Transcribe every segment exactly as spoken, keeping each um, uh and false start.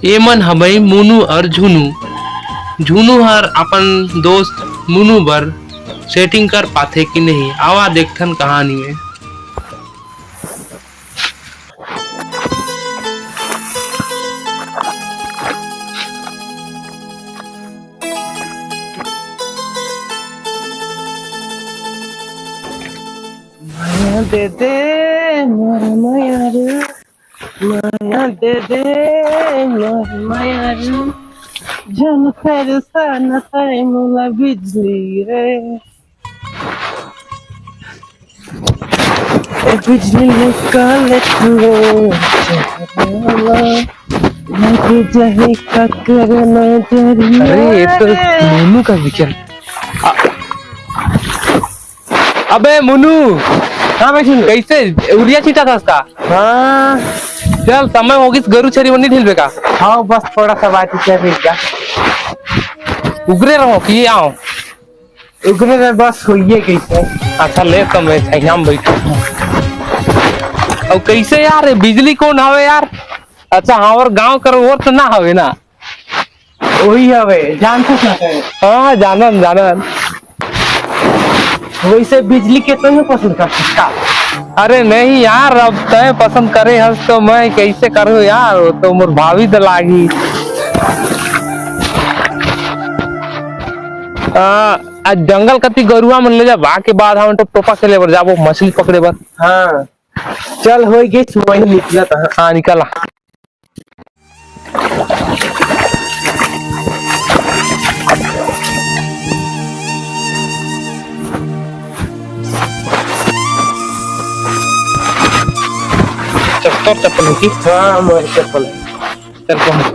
ए मन हवय मुनू अउ झुनू। झुनू हर अपन दोस्त मुनू बर setting कर पाथे कि नहीं, आवा देखथन कहानी में। मया दे दे मोर मया रे, मया दे दे मोर मया रे, जन परेशान है मोला बिजली रे। ए बिजली निकाले तू, मैं तो जाही का करे नजरिया अरे, ये तो रे। मुनू का दिखा। आ, अबे मुनू, हाँ भाई, सुन। कैसे उरिया छीटा था उसका? हाँ। चल, समय होगिस, गरु छेरी मन नहीं ढिलबे का? हाँ, बस थोड़ा सा बात ही कर रही का। उगरे रहो कि आओ। उगरे में बस होइए कैसे? अच्छा, ले तो मैं छहिया में बैठा हूँ। अब कैसे यार, ये बिजली कौन हवे यार? अच्छा, हाँ, और गांव कर और तो ना हवे ना? वही हवे, जानते क्या है? हाँ, जानन, जानन। वैसे बिजली के तो नहीं पसंद कर सकता। अरे नहीं यार, अब तय पसंद करे हस तो मैं कैसे करूँ यार, वो तो मोर भाभी तो लागी। आ, आज जंगल कति गरुआ मन ले जा, बा के बाद हम तो टोपा खेले बर जाबो, मछली पकड़े बर। हाँ, चल होई गई, वही निकलत है। हाँ, निकल आ। चप्पल, चप्पल होगी। हाँ, हमारी चप्पल है। चल, पहुंच।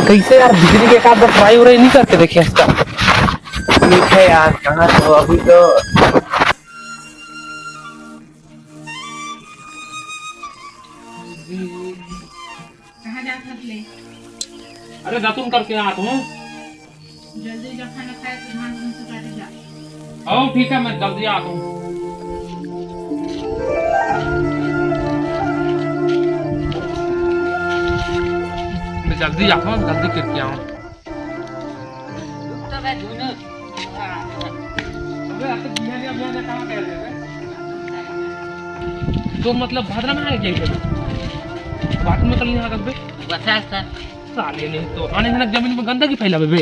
कैसे यार, बिजली के काम पर ट्राई हो रही नहीं करते, देखिए इसका। ठीक है यार, कहाँ तो अभी तो कहाँ जात हस ले? अरे, दातुन करके आत हूँ। जल्दी जा, खाना खाए तो धान उन से काटे जा। हाँ, ठीक है, मैं जल्दी आत हूँ। मैं जल्दी जात हूँ, जल्दी करके आऊँ। अबे, आप तो बिहान या बिहान या कहाँ गए थे बे? तो मतलब भद्रा में आ गए थे? बाथरूम में कर लिया बे? बता सर। साले नहीं तो आने से ना जमीन में गंदगी फैलावे बे।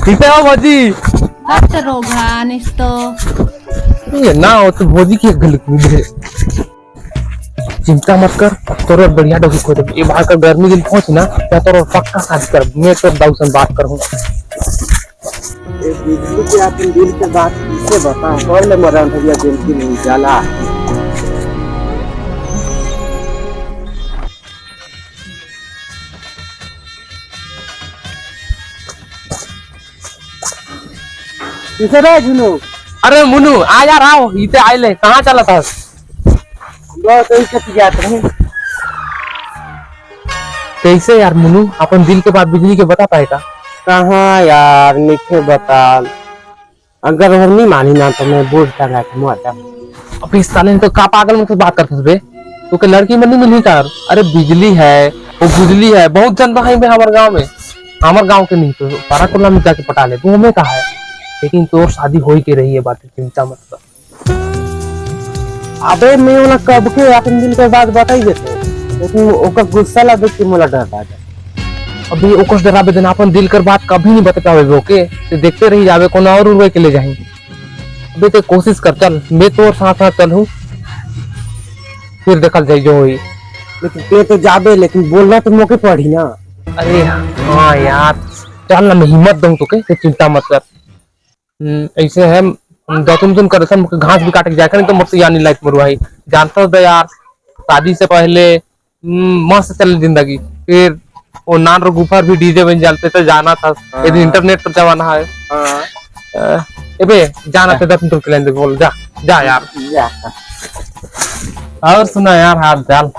ठीक है हो भौजी। अच्छा रोगा निस तो। ये ना हो तो भौजी की एक गलती है। चिंता मत कर, तोर बढ़िया डोगी खोज देबे। ये बाहर का गर्मी दिन पहुंच ना, मैं तोर पक्का शादी कर, मैं तोर दाऊ से बात करूंगा। ए बिजली के अपन दिल के बात किसे बताऊं, कौन ले मरा भैया दिल की नहीं जाला। किसे रे झुनू? अरे मुनू, आ यार, आओ, इते आए ले, कहाँ चला था? बहुत ही कट गया था। कैसे यार मुनू, अपन दिल के बात बिजली के बता पाए का? कहाँ यार, निखे बता। अगर हम नहीं मानी ना तो मैं बोर्ड टंगा के मर जाऊँ। अब इस साले ने तो का पागल में से बात करते बे? तो के लड़की मन नहीं मिली का? अरे बिजली है, वो बिजली है, बहुत जन बहाई में हमारे गांव में। हमारे गांव के नहीं तो पारा टोला में जाके पटा ले, तू हमें कहा है। लेकिन तोर शादी हो ही के रही है, बात चिंता मत कर। अबे मैं ओला कब के अपन दिल के बात बताई देते, लेकिन ओकर गुस्सा ला देख के मोला डर लागे। अबे ओकर डराबे देना, अपन दिल कर बात कभी नहीं बता पावे ओके, ते देखते रही जाबे, कोनो और उड़वे के ले जाही। अबे ते कोशिश कर, चल मैं तोर साथ साथ चलहूँ, फिर देखल जाई जो होई। लेकिन ते तो जाबे, लेकिन बोलना तो मोके पड़ी ना। अरे हाँ यार, चल ना, मैं हिम्मत दूँ तोके, ते चिंता मत कर। हम्म, ऐसे है, दतुन तुन कर देथन, घास भी काटे के जाए, नहीं तो मोर से यानी लाइट मरुआ है। जानता था यार, शादी से पहले, हम्म, मस्त चल जिंदगी। फिर वो नान रो गुफर भी डीजे बन जाते थे, जाना था। हाँ। यदि इंटरनेट पर जमाना है। हाँ। अ, ए बे, जाना हाँ। था, दतुन तुन के लेंदे बोल, जा, जा यार। जा। और सुना यार, हाल चाल।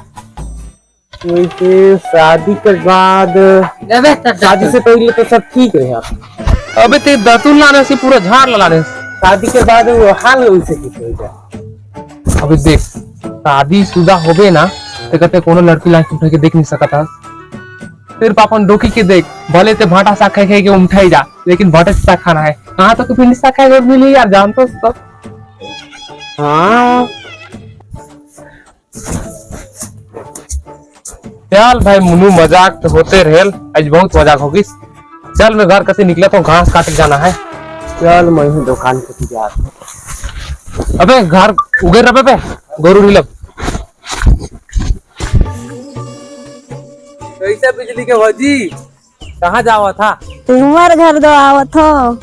वैसे शादी के बाद, अबे, तब शादी से पहले तो सब ठीक रहे आप। अबे ते दतुन लाने से पूरा झाड़ ला लाने। शादी के बाद वो हाल वैसे कुछ हो जाए। अबे देख, शादी शुदा होबे ना, ते कहते कोनो लड़की लाइक उठा के देख नहीं सकत हस। सिर्फ अपन डोकी के देख, भले ते भाटा साग खाए खाए के उमठाई जा, लेकिन भाटा साग खाना है। कहाँ तो तू फिर साग खाए के मिली यार, जानतो सब। हाँ। चल भाई मुन्नू, मजाक तो होते रहेल, आज बहुत मजाक होगिस। चल मैं घर कसे निकलत हूँ, घास काटे जाना है। चल मैं ही दुकान कती जात हूँ। अबे घर उगे रहे बे, गोरू ढीलब। कैसे बिजली के भौजी? कहाँ जावत हा? तुम्हर घर दो आवत हो।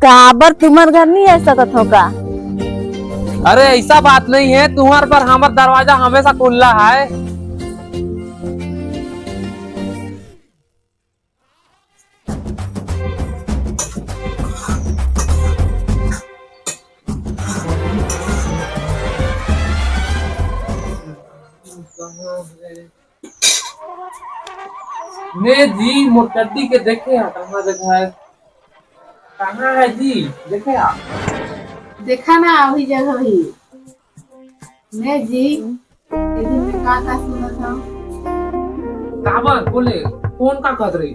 काबर तुम्हर घर नहीं आ सकत हो का? अरे ऐसा बात नहीं है, तुम्हर पर हमर दरवाजा हमेशा खुला है। ने जी, मोर चड्डी के देखे हा, कहाँ जगह है? कहाँ है जी? देखे हा? देखा ना, वही जगह ही। ने जी, ये दिन में का का सुनत हूँ? काबर बोले? कौन का कहत रही?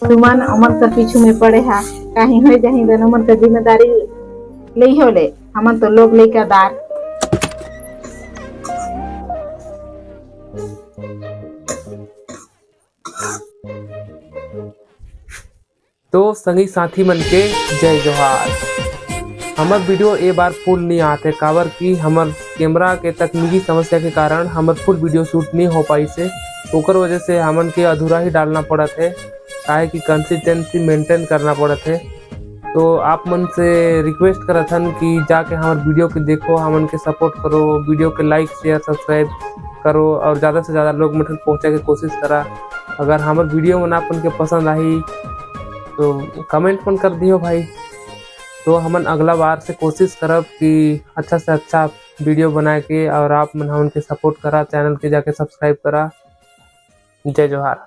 तुमन अमर कर पीछू में पड़े हा, कहीं हो जाही, दोनों मन का जिम्मेदारी ले हो ले। हमन तो लोग लइका दार। तो संगी साथी मन के जय जोहार। हमर वीडियो ए बार फुल नहीं आते, काबर कि हमर कैमरा के तकनीकी समस्या के कारण हमर फुल वीडियो शूट नहीं हो पाई से, ओकर वजह से हमन के अधूरा ही डालना पड़त है, काहे कि कंसिस्टेंसी मेंटेन करना पड़त है। तो आप मन से रिक्वेस्ट करत हन कि जाके हमर वीडियो के देखो, हमन के सपोर्ट करो, वीडियो के लाइक, शेयर, सब्सक्राइब करो और ज़्यादा से ज़्यादा लोग मन तक पहुँचे के कोशिश करा। अगर हमर वीडियो मन आप मन के पसंद आही तो कमेंट मन कर दियो भाई। तो हमन अगला बार से कोशिश करब कि अच्छा से अच्छा वीडियो बनाए के, और आप मन हमन के सपोर्ट करा, चैनल के जाके सब्सक्राइब करा। जय जोहार।